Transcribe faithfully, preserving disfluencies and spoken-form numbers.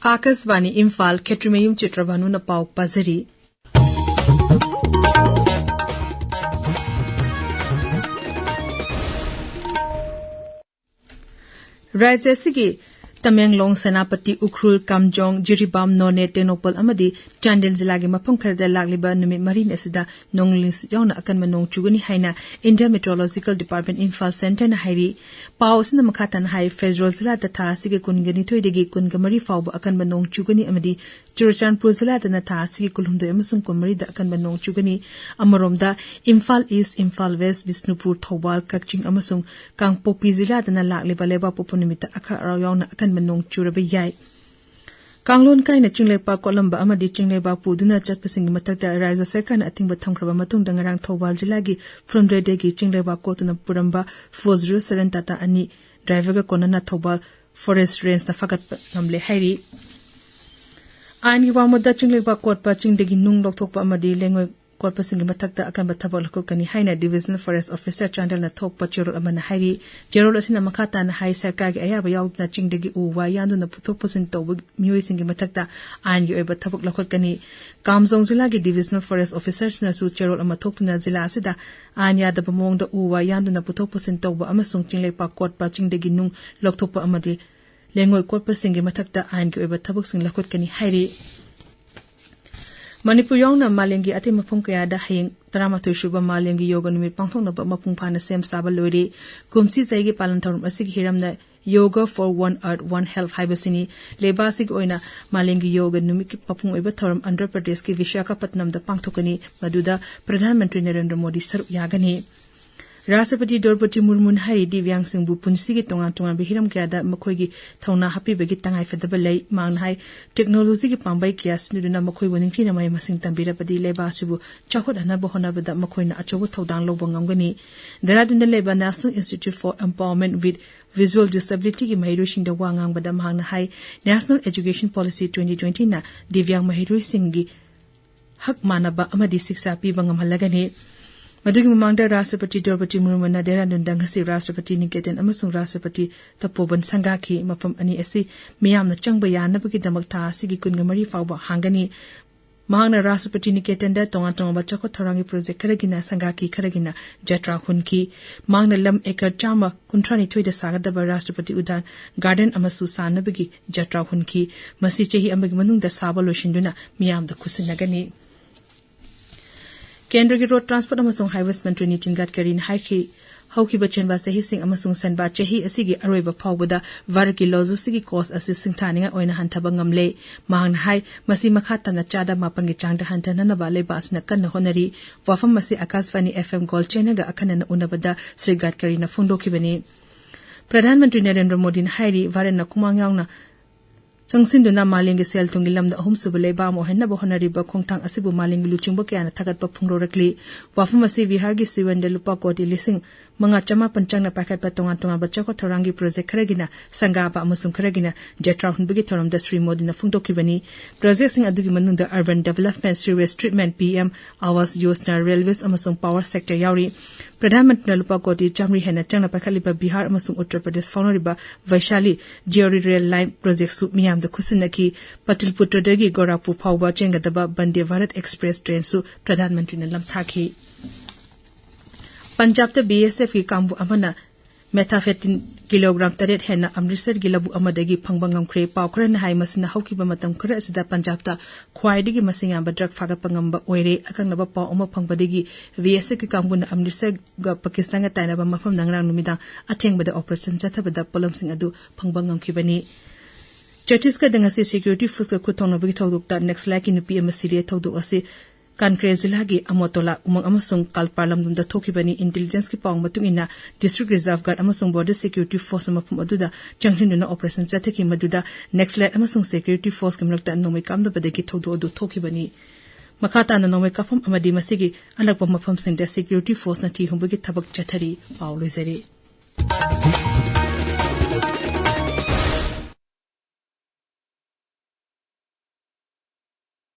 ꯑꯥꯀꯥꯁꯕꯥꯅꯤ ꯏꯝꯐꯥꯜ, ꯈꯦꯇ꯭ꯔꯤꯃꯌꯨꯝ ꯆꯤꯇ꯭ꯔꯚꯥꯅꯨꯅ ꯄꯥꯎ ꯄꯥꯖꯔꯤ꯫ ꯔꯥꯖ꯭ꯌ ꯑꯁꯤꯒꯤ ꯇꯃꯦꯡꯂꯣꯡ, ꯁꯦꯅꯥꯄꯇꯤ, ꯎꯈ꯭ꯔꯨꯜ, ꯀꯥꯝꯖꯣꯡ, ꯖꯤꯔꯤꯕꯥꯝ, ꯅꯣꯅꯦ, ꯇꯦꯡꯅꯧꯄꯜ ꯑꯃꯗꯤ ꯆꯥꯟꯗꯦꯜ ꯖꯤꯂꯥꯒꯤ ꯃꯐꯝ ꯈꯔꯗ ꯂꯥꯛꯂꯤꯕ ꯅꯨꯃꯤꯠ ꯃꯔꯤꯅꯤ ꯑꯁꯤꯗ ꯅꯣꯡꯂꯩ ꯅꯨꯡꯁꯤꯠ ꯌꯥꯎꯅ ꯑꯀꯟꯕ ꯅꯣꯡ ꯆꯨꯒꯅꯤ ꯍꯥꯏꯅ India Meteorological Department ꯏꯝꯐꯥꯜ ꯁꯦꯟꯇꯔꯅ ꯍꯥꯏꯔꯤ꯫ ꯄꯥꯎ ꯑꯁꯤꯅ ꯃꯈꯥ ꯇꯥꯅ ꯍꯥꯏ, ꯐꯦꯗꯔꯦꯜ ꯖꯤꯂꯥꯗ ꯊꯥ ꯑꯁꯤꯒꯤ ꯀꯨꯟꯒ ꯅꯤꯊꯣꯏꯗꯒꯤ ꯀꯨꯟꯒ ꯃꯔꯤ ꯐꯥꯎꯕ ꯑꯀꯟꯕ ꯅꯣꯡ ꯆꯨꯒꯅꯤ ꯑꯃꯗꯤ ꯆꯨꯔꯆꯥꯟꯄꯨꯔ ꯖꯤꯂꯥꯗꯅ ꯊꯥ ꯑꯁꯤꯒꯤ ꯀꯨꯟꯍꯨꯝꯗꯣꯏ ꯑꯃꯁꯨꯡ ꯀꯨꯟꯃꯔꯤꯗ ꯑꯀꯟꯕ ꯅꯣꯡ ꯆꯨꯒꯅꯤ꯫ ꯑꯃꯔꯣꯝꯗ, ꯏꯝꯐꯥꯜ ꯏꯁ꯭ꯠ, ꯏꯝꯐꯥꯜ ꯋꯦꯁ꯭ꯠ, ꯕꯤꯁꯅꯨꯄꯨꯔ, ꯊꯧꯕꯥꯜ, ꯀꯛꯆꯤꯡ ꯑꯃꯁꯨꯡ ꯀꯥꯡꯄꯣꯛꯄꯤ ꯖꯤꯂꯥꯗꯅ ꯂꯥꯛꯂꯤꯕ ꯂꯩꯕꯥꯛꯄꯣꯛꯄ ꯅꯨꯃꯤꯠꯇ ꯑꯈꯥꯛ ꯑꯔꯥꯎ ꯌꯥꯎꯅ ꯑꯀꯟꯕ ꯅꯣꯡ ꯆꯨꯔꯕ ꯌꯥꯏ꯫ ꯀꯥꯡꯂꯣꯟ ꯀꯥꯏꯅ ꯆꯤꯡꯂꯩꯕꯥꯛ ꯀꯣꯠꯂꯝꯕ ꯑꯃꯗꯤ ꯆꯤꯡꯂꯩꯕꯥꯛ ꯄꯨꯗꯨꯅ ꯆꯠꯄꯁꯤꯡꯒꯤ ꯃꯊꯛꯇ ꯔꯥꯖ꯭ꯌ ꯁꯔꯀꯥꯔꯅ ꯑꯊꯤꯡꯕ ꯊꯝꯈ꯭ꯔꯕ ꯃꯇꯨꯡꯗ ꯉꯔꯥꯡ ꯊꯧꯕꯥꯜ ꯖꯤꯂꯥꯒꯤ ꯐꯨꯔꯨꯝꯗ꯭ꯔꯩꯗꯒꯤ ꯆꯤꯡꯂꯩꯕꯥꯛ ꯀꯣꯠꯇꯨꯅ ꯄꯨꯔꯝꯕ four zero seven Tata ꯑꯅꯤ ꯗ꯭ꯔꯥꯏꯚꯔꯒ ꯀꯣꯟꯅꯅ ꯊꯧꯕꯥꯜ ꯐꯣꯔꯦꯁ꯭ꯠ ꯔꯦꯟꯖꯅ ꯐꯥꯒꯠꯄ ꯉꯝꯂꯦ ꯍꯥꯏꯔꯤ꯫ ꯑꯥꯏꯟꯒꯤ ꯋꯥꯡꯃꯗ ꯆꯤꯡꯂꯩꯕꯥꯛ ꯀꯣꯠꯄ, ꯆꯤꯡꯗꯒꯤ ꯅꯨꯡ ꯂꯧꯊꯣꯛꯄ ꯑꯃꯗꯤ ꯂꯩꯉꯣꯏ ꯀꯣꯠꯄꯁꯤꯡꯒꯤ ꯃꯊꯛꯇ ꯑꯀꯟꯕ ꯊꯕꯛ ꯂꯧꯈꯠꯀꯅꯤ ꯍꯥꯏꯅ Divisional Forest Officer ꯆꯥꯟꯗꯦꯜꯅ ꯊꯣꯛꯄ ꯆꯦꯔꯣꯜ ꯑꯃꯅ ꯍꯥꯏꯔꯤ꯫ ꯆꯦꯔꯣꯜ ꯑꯁꯤꯅ ꯃꯈꯥ ꯇꯥꯅ ꯍꯥꯏ, ꯁꯔꯀꯥꯔꯒꯤ ꯑꯌꯥꯕ ꯌꯥꯎꯗꯅ ꯆꯤꯡꯗꯒꯤ ꯎ ꯋꯥ ꯌꯥꯟꯗꯨꯅ ꯄꯨꯊꯣꯛ ꯄꯨꯁꯤꯟ ꯇꯧꯕ ꯃꯤꯑꯣꯏꯁꯤꯡꯒꯤ ꯃꯊꯛꯇ ꯑꯥꯏꯟꯒꯤ ꯑꯣꯏꯕ ꯊꯕꯛ ꯂꯧꯈꯠꯀꯅꯤ꯫ ꯀꯥꯝꯖꯣꯡ ꯖꯤꯂꯥꯒꯤ Divisional Forest Officerꯅꯁꯨ ꯆꯦꯔꯣꯜ ꯑꯃ ꯊꯣꯛꯇꯨꯅ ꯖꯤꯂꯥ ꯑꯁꯤꯗ ꯑꯥꯏꯟ ꯌꯥꯗꯕ ꯃꯑꯣꯡꯗ ꯎ ꯋꯥ ꯌꯥꯟꯗꯨꯅ ꯄꯨꯊꯣꯛ ꯄꯨꯁꯤꯟ ꯇꯧꯕ ꯑꯃꯁꯨꯡ ꯆꯤꯡꯂꯩꯄꯥꯛ ꯀꯣꯠꯄ, ꯆꯤꯡꯗꯒꯤ ꯅꯨꯡ ꯂꯧꯊꯣꯛꯄ ꯑꯃꯗꯤ ꯂꯩꯉꯣꯏ ꯀꯣꯠꯄꯁꯤꯡꯒꯤ ꯃꯊꯛꯇ ꯑꯥꯏꯟꯒꯤ ꯑꯣꯏꯕ ꯊꯕꯛꯁꯤꯡ ꯂꯧꯈꯠꯀꯅꯤ ꯍꯥꯏꯔꯤ꯫ ꯃꯅꯤꯄꯨꯔ ꯌꯥꯎꯅ ꯃꯥꯂꯦꯝꯒꯤ ꯑꯇꯩ ꯃꯐꯝ ꯀꯌꯥꯗ ꯍꯌꯦꯡ ꯇꯔꯥꯃꯥꯊꯣꯏ ꯁꯨꯕ ꯃꯥꯂꯦꯝꯒꯤ ꯌꯣꯒ ꯅꯨꯃꯤꯠ ꯄꯥꯡꯊꯣꯛꯅꯕ ꯃꯄꯨꯡ ꯐꯥꯅ ꯁꯦꯝ ꯁꯥꯕ ꯂꯣꯏꯔꯦ꯫ ꯀꯨꯝꯁꯤ ꯆꯍꯤꯒꯤ ꯄꯥꯂꯟ ꯊꯧꯔꯝ ꯑꯁꯤꯒꯤ ꯍꯤꯔꯝꯅ Yoga for One Earth, One Health ꯍꯥꯏꯕꯁꯤꯅꯤ꯫ ꯂꯩꯕꯥꯛ ꯑꯁꯤꯒꯤ ꯑꯣꯏꯅ ꯃꯥꯂꯦꯝꯒꯤ ꯌꯣꯒ ꯅꯨꯃꯤꯠꯀꯤ ꯃꯄꯨꯡ ꯑꯣꯏꯕ ꯊꯧꯔꯝ ꯑꯟꯙ꯭ꯔ ꯄ꯭ꯔꯗꯦꯁꯀꯤ ꯕꯤꯁꯥꯈꯥꯄꯠꯅꯝꯗ ꯄꯥꯡꯊꯣꯛꯀꯅꯤ꯫ ꯃꯗꯨꯗ ꯄ꯭ꯔꯙꯥꯟ ꯃꯟꯇ꯭ꯔꯤ ꯅꯔꯦꯟꯗ꯭ꯔ ꯃꯣꯗꯤ ꯁꯔꯨꯛ ꯌꯥꯒꯅꯤ꯫ ꯔꯥꯁꯇ꯭ꯔꯄꯇꯤ ꯗ꯭ꯔꯧꯄꯗꯤ ꯃꯨꯔꯃꯨꯅ ꯍꯥꯏꯔꯤ, ꯗꯤꯕ꯭ꯌꯥꯡꯁꯤꯡꯕꯨ ꯄꯨꯟꯁꯤꯒꯤ ꯇꯣꯉꯥꯟ ꯇꯣꯉꯥꯟꯕ ꯍꯤꯔꯝ ꯀꯌꯥꯗ ꯃꯈꯣꯏꯒꯤ ꯊꯧꯅꯥ ꯍꯥꯞꯄꯤꯕꯒꯤ ꯇꯉꯥꯏꯐꯗꯕ ꯂꯩ꯫ ꯃꯍꯥꯛꯅ ꯍꯥꯏ, ꯇꯦꯛꯅꯣꯂꯣꯖꯤꯒꯤ ꯄꯥꯝꯕꯩ ꯀꯌꯥ ꯁꯤꯖꯤꯟꯅꯗꯨꯅ ꯃꯈꯣꯏꯕꯨ ꯅꯤꯡꯊꯤꯅ ꯃꯍꯩ ꯃꯁꯤꯡ ꯇꯝꯕꯤꯔꯕꯗꯤ ꯂꯩꯕꯥꯛ ꯑꯁꯤꯕꯨ ꯆꯥꯎꯈꯠꯍꯟꯅꯕ ꯍꯣꯠꯅꯕꯗ ꯃꯈꯣꯏꯅ ꯑꯆꯧꯕ ꯊꯧꯗꯥꯡ ꯂꯧꯕ ꯉꯝꯒꯅꯤ꯫ ꯗꯦꯍꯔꯥꯗꯨꯟꯗ ꯂꯩꯕ National Institute for Empowerment with Visual Disabilityꯒꯤ ꯃꯍꯩꯔꯣꯏꯁꯤꯡꯗ ꯋꯥ ꯉꯥꯡꯕꯗ ꯃꯍꯥꯛꯅ ꯍꯥꯏ, National Education Policy twenty twentyꯅ ꯗꯤꯕ꯭ꯌꯥꯡ ꯃꯍꯩꯔꯣꯏꯁꯤꯡꯒꯤ ꯍꯛ ꯃꯥꯟꯅꯕ ꯑꯃꯗꯤ ꯁꯤꯛꯁꯥ ꯄꯤꯕ ꯉꯝꯍꯜꯂꯒꯅꯤ꯫ ꯃꯗꯨꯒꯤ ꯃꯃꯥꯡꯗ ꯔꯥꯁꯇ꯭ꯔꯄꯇꯤ ꯗ꯭ꯔꯧꯄꯗꯤ ꯃꯨꯔꯃꯨꯅ ꯗꯦꯍꯔꯥꯗꯨꯟꯗ ꯉꯁꯤ ꯔꯥꯁꯇ꯭ꯔꯄꯇꯤ ꯅꯤꯀꯦꯇꯟ ꯑꯃꯁꯨꯡ ꯔꯥꯁꯇ꯭ꯔꯄꯇꯤ ꯇꯄꯣꯕꯟ ꯁꯪꯒꯥꯈꯤ꯫ ꯃꯐꯝ ꯑꯅꯤ ꯑꯁꯤ ꯃꯤꯌꯥꯝꯅ ꯆꯪꯕ ꯌꯥꯅꯕꯒꯤꯗꯃꯛ ꯊꯥ ꯑꯁꯤꯒꯤ ꯀꯨꯟꯒ ꯃꯔꯤ ꯐꯥꯎꯕ ꯍꯥꯡꯒꯅꯤ꯫ ꯃꯍꯥꯛꯅ ꯔꯥꯁꯇ꯭ꯔꯄꯇꯤ ꯅꯤꯀꯦꯇꯟꯗ ꯇꯣꯉꯥꯟ ꯇꯣꯉꯥꯟꯕ ꯆꯥꯎꯈꯠ ꯊꯧꯔꯥꯡꯒꯤ ꯄ꯭ꯔꯣꯖꯦꯛ ꯈꯔꯒꯤꯅ ꯁꯪꯒꯥꯈꯤ, ꯈꯔꯒꯤꯅ ꯖꯇ꯭ꯔꯥ ꯍꯨꯟꯈꯤ꯫ ꯃꯍꯥꯛꯅ ꯂꯝ ꯑꯦꯀꯔ ꯆꯥꯝꯃ ꯀꯨꯟꯊ꯭ꯔꯥ ꯅꯤꯊꯣꯏꯗ ꯁꯥꯒꯗꯕ ꯔꯥꯁꯇ꯭ꯔꯄꯇꯤ ꯎꯗꯥꯟ ꯒꯥꯔꯗꯦꯟ ꯑꯃꯁꯨ ꯁꯥꯅꯕꯒꯤ ꯖꯇ꯭ꯔꯥ ꯍꯨꯟꯈꯤ꯫ ꯃꯁꯤ ꯆꯍꯤ ꯑꯃꯒꯤ ꯃꯅꯨꯡꯗ ꯁꯥꯕ ꯂꯣꯏꯁꯤꯟꯗꯨꯅ ꯃꯤꯌꯥꯝꯗ ꯈꯨꯠꯁꯤꯟꯅꯒꯅꯤ꯫ ꯀꯦꯟꯗ꯭ꯔꯒꯤ ꯔꯣꯗ ꯇ꯭ꯔꯥꯟꯁꯄꯣꯔꯠ ꯑꯃꯁꯨꯡ ꯍꯥꯏꯋꯦꯁ ꯃꯟꯇ꯭ꯔꯤ ꯅꯤꯇꯤꯟ ꯒꯗꯀꯔꯤꯅ ꯍꯥꯏꯈꯤ, ꯍꯧꯈꯤꯕ ꯆꯦꯟꯕ ꯆꯍꯤꯁꯤꯡ ꯑꯃꯁꯨꯡ ꯁꯦꯟꯕꯥ ꯆꯍꯤ ꯑꯁꯤꯒꯤ ꯑꯔꯣꯏꯕ ꯐꯥꯎꯕꯗ ꯚꯥꯔꯠꯀꯤ ꯂꯣꯖꯤꯁꯇꯤꯛꯀꯤ ꯀꯣꯁ ꯑꯁꯤ ꯁꯤꯡꯊꯥꯅꯤꯡꯉꯥꯏ ꯑꯣꯏꯅ ꯍꯟꯊꯕ ꯉꯝꯂꯦ꯫ ꯃꯍꯥꯛꯅ ꯍꯥꯏ, ꯃꯁꯤ ꯃꯈꯥ ꯇꯥꯅ ꯆꯥꯗ ꯃꯥꯄꯟꯒꯤ ꯆꯥꯡꯗ ꯍꯟꯊꯅꯅꯕ ꯂꯩꯕꯥꯛ ꯑꯁꯤꯅ ꯀꯟꯅ ꯍꯣꯠꯅꯔꯤ꯫ ꯋꯥꯐꯝ ꯑꯁꯤ ꯑꯀꯥꯁꯕꯥꯅꯤ FM ꯒꯣꯜꯗ ꯆꯦꯅꯦꯜꯒ ꯑꯈꯟꯅꯅ ꯎꯅꯕꯗ ꯁ꯭ꯔꯤ ꯒꯗꯀꯔꯤꯅ ꯐꯣꯡꯗꯣꯛꯈꯤꯕꯅꯤ꯫ ꯄ꯭ꯔꯙꯥꯟ ꯃꯟꯇ꯭ꯔꯤ ꯅꯔꯦꯟꯗ꯭ꯔ ꯃꯣꯗꯤꯅ ꯍꯥꯏꯔꯤ, ꯚꯥꯔꯠꯅ ꯈꯨꯃꯥꯡ ꯌꯥꯎꯅ ꯆꯪꯁꯤꯟꯗꯨꯅ ꯃꯥꯂꯦꯝꯒꯤ ꯁꯦꯜ ꯊꯨꯝꯒꯤ ꯂꯝꯗ ꯑꯍꯨꯝꯁꯨꯕ ꯂꯩꯕꯥꯛ ꯑꯃ ꯑꯣꯏꯍꯟꯅꯕ ꯍꯣꯠꯅꯔꯤꯕ ꯈꯣꯡꯊꯥꯡ ꯑꯁꯤꯕꯨ ꯃꯥꯂꯦꯝꯒꯤ ꯂꯨꯆꯤꯡꯕ ꯀꯌꯥꯅ ꯊꯥꯒꯠꯄ ꯐꯣꯡꯗꯣꯔꯛꯂꯤ꯫ ꯋꯥꯐꯝ ꯑꯁꯤ ꯕꯤꯍꯥꯔꯒꯤ ꯁꯤꯋꯟꯗ ꯂꯨꯄꯥ ꯀꯣꯇꯤ ꯂꯤꯁꯤꯡ ꯃꯉꯥ ꯆꯃꯥꯄꯟ ꯆꯪꯅ ꯄꯥꯏꯈꯠꯄ ꯇꯣꯉꯥꯟ ꯇꯣꯉꯥꯟꯕ ꯆꯥꯎꯈꯠ ꯊꯧꯔꯥꯡꯒꯤ ꯄ꯭ꯔꯣꯖꯦꯛ ꯈꯔꯒꯤꯅ ꯁꯪꯒꯥꯕ ꯑꯃꯁꯨꯡ ꯈꯔꯒꯤꯅ ꯖꯇ꯭ꯔꯥ ꯍꯨꯟꯕꯒꯤ ꯊꯧꯔꯝꯗ ꯁ꯭ꯔꯤ ꯃꯣꯗꯤꯅ ꯐꯣꯡꯗꯣꯛꯈꯤꯕꯅꯤ꯫ ꯄ꯭ꯔꯣꯖꯦꯛꯁꯤꯡ ꯑꯗꯨꯒꯤ ꯃꯅꯨꯡꯗ urban development, sewage treatment, PM Awas Yojana, railways ꯑꯃꯁꯨꯡ power sector ꯌꯥꯎꯔꯤ꯫ ꯄ꯭ꯔꯙꯥꯟ ꯃꯟꯇ꯭ꯔꯤꯅ ꯂꯨꯄꯥ ꯀꯣꯇꯤ ꯆꯥꯃꯔꯤ ꯍꯦꯟꯅ ꯆꯪꯅ ꯄꯥꯏꯈꯠꯂꯤꯕ ꯕꯤꯍꯥꯔ ꯑꯃꯁꯨꯡ ꯎꯠꯇꯔ ꯄ꯭ꯔꯗꯦꯁ ꯐꯥꯎꯅꯔꯤꯕ ꯚꯩꯁꯥꯂꯤ ꯖꯤꯑꯣꯔꯤ ꯔꯦꯜ ꯂꯥꯏꯟ ꯄ꯭ꯔꯣꯖꯦꯛꯁꯨ ꯃꯤꯌꯥꯝꯗ ꯈꯨꯠꯁꯤꯟꯅꯈꯤ꯫ ꯄꯇꯤꯜꯄꯨꯇ꯭ꯔꯗꯒꯤ ꯒꯣꯔꯥꯈꯄꯨꯔ ꯐꯥꯎꯕ ꯆꯦꯟꯒꯗꯕ ꯕꯟꯗꯦ ꯚꯥꯔꯠ ꯑꯦꯛꯁꯄ꯭ꯔꯦꯁ ꯇ꯭ꯔꯦꯟꯁꯨ ꯄ꯭ꯔꯙꯥꯟ ꯃꯟꯇ꯭ꯔꯤꯅ ꯂꯝꯊꯥꯈꯤ꯫ ꯄꯟꯖꯥꯕꯇ BSFꯀꯤ ꯀꯥꯡꯕꯨ ꯑꯃꯅ methamphetamine ꯀꯤꯂꯣꯒ꯭ꯔꯥꯝ ꯇꯔꯦꯠ ꯍꯦꯟꯅ ꯑꯃ꯭ꯔꯤꯠꯁꯔꯒꯤ ꯂꯧꯕꯨꯛ ꯑꯃꯗꯒꯤ ꯐꯪꯕ ꯉꯝꯈ꯭ꯔꯦ꯫ ꯄꯥꯎ ꯈꯔꯅ ꯍꯥꯏ, ꯃꯁꯤꯅ ꯍꯧꯈꯤꯕ ꯃꯇꯝ ꯈꯔ ꯑꯁꯤꯗ ꯄꯟꯖꯥꯕꯇ ꯈ꯭ꯋꯥꯏꯗꯒꯤ ꯃꯁꯤꯡ ꯌꯥꯝꯕ ꯗ꯭ꯔꯒ ꯐꯥꯒꯠꯄ ꯉꯝꯕ ꯑꯣꯏꯔꯦ꯫ ꯑꯀꯛꯅꯕ ꯄꯥꯎ ꯑꯃ ꯐꯪꯕꯗꯒꯤ BSFꯀꯤ ꯀꯥꯡꯕꯨꯅ ꯑꯃ꯭ꯔꯤꯠꯁꯔꯒ ꯄꯥꯀꯤꯁꯇꯥꯟꯒ ꯇꯥꯏꯅꯕ ꯃꯐꯝꯗ ꯉꯔꯥꯡ ꯅꯨꯃꯤꯗꯥꯡ ꯑꯊꯦꯡꯕꯗ ꯑꯣꯄꯔꯦꯁꯟ ꯆꯠꯊꯕꯗ ꯄꯣꯠꯂꯝꯁꯤꯡ ꯑꯗꯨ ꯐꯪꯕ ꯉꯝꯈꯤꯕꯅꯤ꯫ ꯆꯇꯤꯁꯒꯗ ꯉꯁꯤ ꯁꯦꯀ꯭ꯌꯨꯔꯤꯇꯤ ꯐꯣꯔꯁꯀ ꯈꯨꯠ ꯊꯣꯛꯅꯕꯒꯤ ꯊꯧꯗꯣꯛꯇ ꯅꯛꯁꯂꯥꯏꯠꯀꯤ ꯅꯨꯄꯤ ꯑꯃ ꯁꯤꯔꯦ꯫ ꯊꯧꯗꯣꯛ ꯑꯁꯤ ꯀꯥꯟꯀ꯭ꯔꯦ ꯖꯤꯂꯥꯒꯤ ꯑꯃꯣꯇꯣꯂꯥ ꯎꯃꯪ ꯑꯃꯁꯨꯡ ꯀꯥꯜꯄꯥꯔ ꯂꯝꯗꯝꯗ ꯊꯣꯛꯈꯤꯕꯅꯤ꯫ ꯏꯟꯇꯦꯂꯤꯖꯦꯟꯁꯀꯤ ꯄꯥꯎ ꯃꯇꯨꯡ ꯏꯟꯅ, ꯗꯤꯁꯇ꯭ꯔꯤꯛ ꯔꯤꯖꯔꯚ ꯒꯥꯔꯗ ꯑꯃꯁꯨꯡ ꯕꯣꯔꯗꯔ ꯁꯦꯀ꯭ꯌꯨꯔꯤꯇꯤ ꯐꯣꯔꯁꯅ ꯃꯐꯝ ꯑꯗꯨꯗ ꯆꯪꯁꯤꯟꯗꯨꯅ ꯑꯣꯄꯔꯦꯁꯟ ꯆꯠꯊꯈꯤ, ꯃꯗꯨꯗ ꯅꯛꯁꯂꯥꯏꯠ ꯑꯃꯁꯨꯡ ꯁꯦꯀ꯭ꯌꯨꯔꯤꯇꯤ ꯐꯣꯔꯁꯀꯤ ꯃꯔꯛꯇ ꯅꯣꯡꯃꯩ ꯀꯥꯞꯅꯕꯗꯒꯤ ꯊꯧꯗꯣꯛ ꯑꯗꯨ ꯊꯣꯛꯈꯤꯕꯅꯤ꯫ ꯃꯈꯥ ꯇꯥꯅ ꯅꯣꯡꯃꯩ ꯀꯥꯞꯐꯝ ꯑꯃꯗꯤ ꯃꯁꯤꯒꯤ ꯑꯅꯛꯄ ꯃꯐꯝꯁꯤꯡꯗ ꯁꯦꯀ꯭ꯌꯨꯔꯤꯇꯤ ꯐꯣꯔꯁꯅ ꯊꯤ ꯍꯨꯝꯕꯒꯤ ꯊꯕꯛ ꯆꯠꯊꯔꯤ꯫ ꯄꯥꯎ ꯂꯣꯏꯖꯔꯦ꯫